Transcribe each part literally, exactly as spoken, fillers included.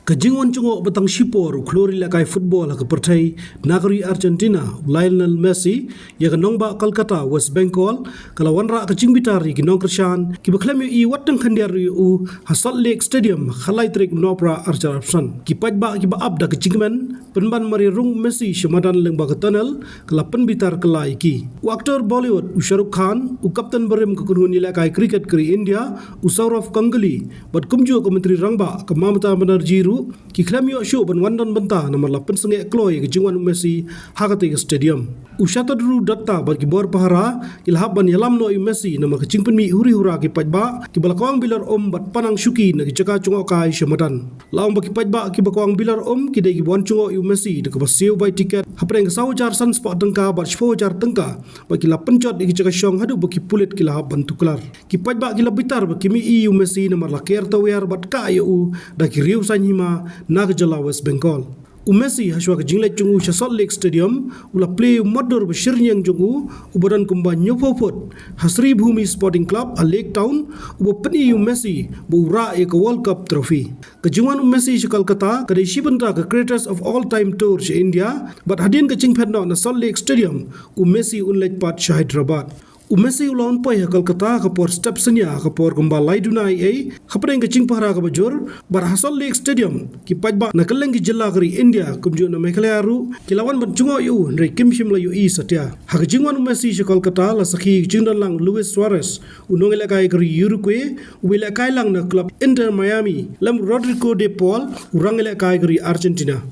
Ka jingwan jngoh ba tang shipor u khlur ïalehkai football ha ka pyrthei na ka ri Argentina, u Lionel Messi, ïa ka nongbah Kolkata, West Bengal, ka la wanrah ka jingbitar ïa ki nongkyrshan kiba khlem ïohi wat tang khyndiat ruh ïa u ha Salt Lake Stadium ha ka lai tarik u Nohprah arhajar arphew san. Ki paidbah kiba ap da ka jingkmen pynban mar ïa rung Messi sha madan lyngba ka tunnel ka la pynbitar kylla ïa ki. U actor Bollywood u Shah Rukh Khan, u kapten barim ka kynhun ïalehkai cricket ka ri India u Sourav Ganguly, bad kumjuh ka Myntri Rangbah ka Mamata Banerjee ruh ki khlem ïoh shuh ban wan don bynta namar la pynsangeh kloi ïa ka jingwan u Messi ha katei ka stadium. U Shatadru Dutta bad ki bor pahara ki la hap ban ïalam noh ïa u Messi namar ka jingpynmih huri hura ki paidbah kiba la kwah bilar um bad pynang shuki na ki jaka jngohkai sha madan. La ong ba ki paidbah kiba kwah bilar um ki dei kiba wan jngoh ïa u Messi da kaba siew bai tiket hapdeng ka saw hajar san spah tyngka bad shiphew hajar tyngka, bad ki la pynjot ïa ki jaka shong haduh ba ki pulit ki la hap ban tuklar. Ki paidbah ki la bitar ba kim ïohi ïa u Messi namar la ker tawiar bad kah ïa u da ki riew saiñ hima na ka jylla West Bengal. U Messi, hashwa ka jingleit jong u sha Salt Lake Stadium, u la plie u matdur ba shyrñiang jong u, uba don kumba hynñiewphew phut, ha Sribhumi Sporting Club ha Lake Town, uba pyni ïa u Messi ba u rah ïa ka World Cup trophy. Ka jingwan u Messi sha Kolkata ka dei shi bynta ka greatest of all time tour sha India, bad hadien ka jingphet noh na Salt Lake Stadium, u Messi un leit pat sha Hyderabad. U Messi u la wan poi ha Kolkata ha ka por step synñia, ha ka por kumba lai duna eiei, hapdeng ka jingpahara kaba jur, bad ha Salt Lake Stadium ki paidbah na kylleng ki jylla ka ri India kumjuh na Meghalaya ruh ki la wan ban jngoh ïa u, hynrei kim shym la ïohi satia. Ha ka jingwan u Messi sha Kolkata la sakhi ka jingdon lang u Luis Suarez, u nongïalehkai ka ri Uruguay, uba ïalehkai lang na club Inter Miami, lem Rodrigo de Paul, u rangïalehkai ka ri Argentina.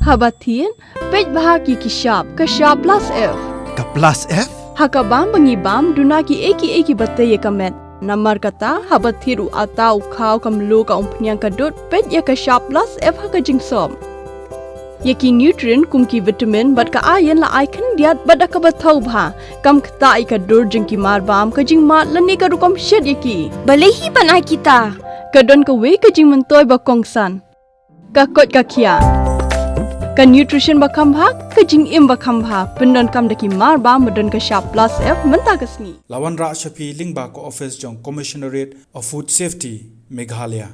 Haba thied, peit bha ïa ki shap, ka shap plus F. Ka plus F? Ha ka bam ba ngi bam, duna kiei kiei kiba tei ïa ka met. Namar kata, haba thied u atta, u khaw, ka mluh, ka umphniang, ka dud, peit ïa ka shap plus F ha ka jingsop. Ïa ki nutrient kum ki vitamin bad ka iron la ai khyndiat bad da kaba thaw bha. Kam ktah ïa ka dur jong ki marbam, ka jingmad lane ka rukom shet ïa ki. Balei hi ban ai kita? Ka don kawei ka jingmyntoi ba kongsan. Ka koit ka khiah. Ka nutrition ba kham bha, ka jingim ba kham bha. Pyndonkam da ki marbam ba don ka shap plus F mynta ka sngi. La wanrah sha phi lyngba ka office jong Commissionerate of Food Safety, Meghalaya.